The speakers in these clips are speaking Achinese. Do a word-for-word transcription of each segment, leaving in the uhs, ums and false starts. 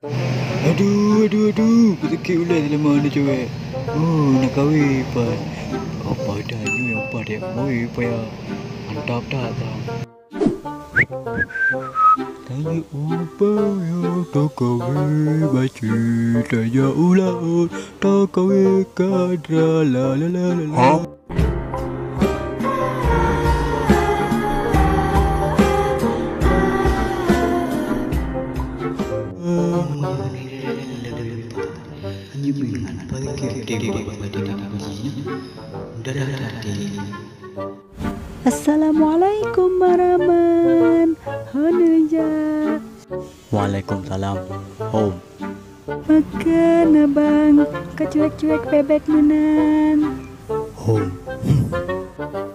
Aduh, aduh, aduh, peusakét ulèe seulama aneuk cewek. Oh, na kawé pat. Apa dah nyoe nyang pat ya? Oi, payah. Mantap that, tang. Tanyoe ubang yo takawe baci, tanyoe ulah takawe kadra la la la la la. Ha? Hanya ingat pada kiri tengok pada nak puji. Darah hati. Assalamualaikum, Maraman. Hana ja. Waalaikumsalam, Hom. Pakon abang ka cuek-cuek bebek meunan? Hom.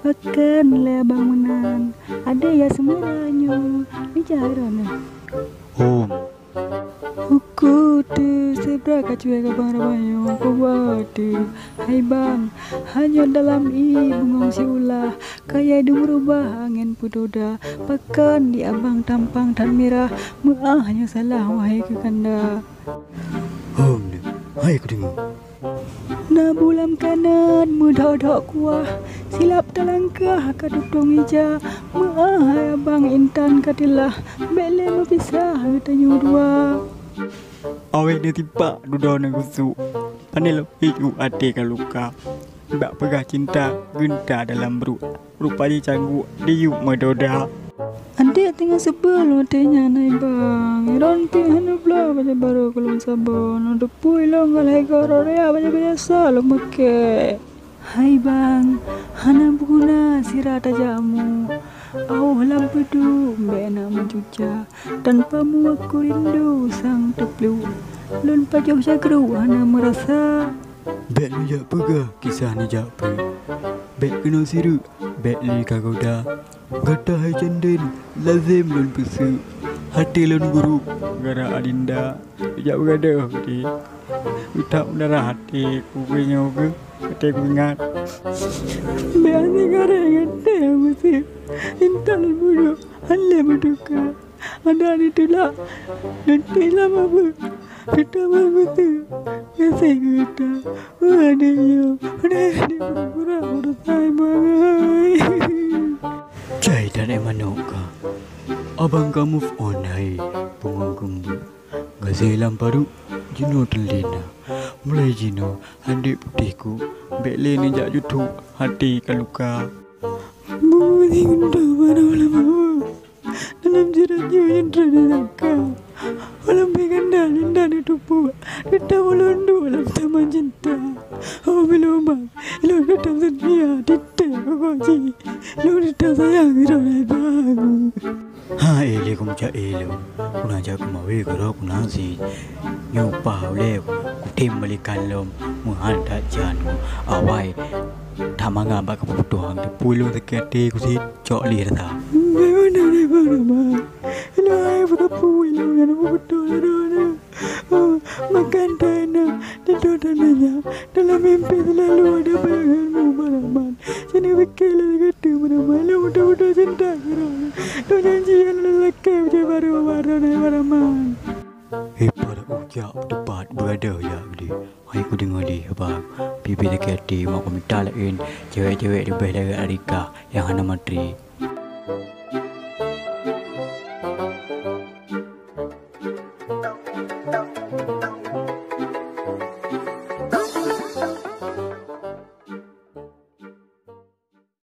Pakon lé abang meunan? Ada ya semua nyoe. Bicara na. Hom. Uku tu sebra ka cuek abang rabayo kuba tu. Hai bang, hanya dalam i bungong siulah, kaya dum rubah angin pudoda. Pakon di abang tampang tan mirah, meuah hanya salah wahai kekanda. Hom, hai kudeungoe. Na bulam kanat meudok-dok kuah, silap talangkah ka tutong ija, meuah abang intan ka teulah, bèk lé meupisah geutanyoe dua. Awai neutimpa dudoe neugusuk, pane leupie u até ka luka, bak peugah cinta geunta dalam bruek. Rupa jih cangguek diyueb meudoda. Adék teungoh seubel watèe nyan hai bang. Iron pih hana bloe bajèe barô keu lôn saboh. Lôn teupui lôn galai goroe ria bajèe biasa lôn makèe. Hai bang, hana beuguna sira tajak mu. Aoh lam peuduek bèk na meucuca. Tanpa mu aku rindu sang teupluek. Lôn pajoh jagru hana meurasa. Bèk neujak peugah kisah neujak peuet. Bèk keunoe sireuk, bèk lé ka goda. Gata hai cenden, lazem lôn peuseuk. Até lôn guruk gara Adinda. Neujak beugadoh geude. Utak meudara até ku geuh nyoe geuh, até ku ingat. Bèk até gareng até meuseuk. Intat lôn budoe, hana lé meutuka. Ada ditulak, dan teulam apa? Kita baru tu. Biasa kita. Ada yo. Ada di pura-pura udah tai bangai. Cai dan ai manok ka. Abang ka move on hai, pungon keumbut. Gaséh lam paru, jinoe teulina. Mulai jinoe, adik putihku, bèk lé neujak jutuk, hati ka luka. Bumi gundah baru lama. Dalam jarak jauh yang telah disangka. Walau berganda linda ditupu, kita ulun dua dalam taman cinta. Oh, bila ubang, ilok kita setia, kita kau ji. Ilok kita sayang, ilok bang. Ha, eh, lé kum cak, eh, lé. Kuna jak kumawe karo kuna si. Nyoe pah ulèe, kutem balikan lom. Meuhan that jan. Awai. Tamanga bak keputuhan teupui lôn sakét até kusit. Cok lé rasa. Bagaimana ni, Bang Rahman? Ilai putapui lôn nyan beutôi droeneuh. Oh, makan tanah, tidur tanah nyak. Dalam mimpi selalu ada bayanganmu, Bang Rahman. Sini pikir lagi kata, Bang Rahman. Ilai beutôi-beutôi cinta keu droeneuh. Dok janji lelaki uji baru, Bang Rahman. Eh, para ujak tepat berada ya gede. Hai kudeungoe lé, Abang. Pipi sakét até, mak kumita laén. Cewek-cewek leubeh dari Arika nyang hana matri.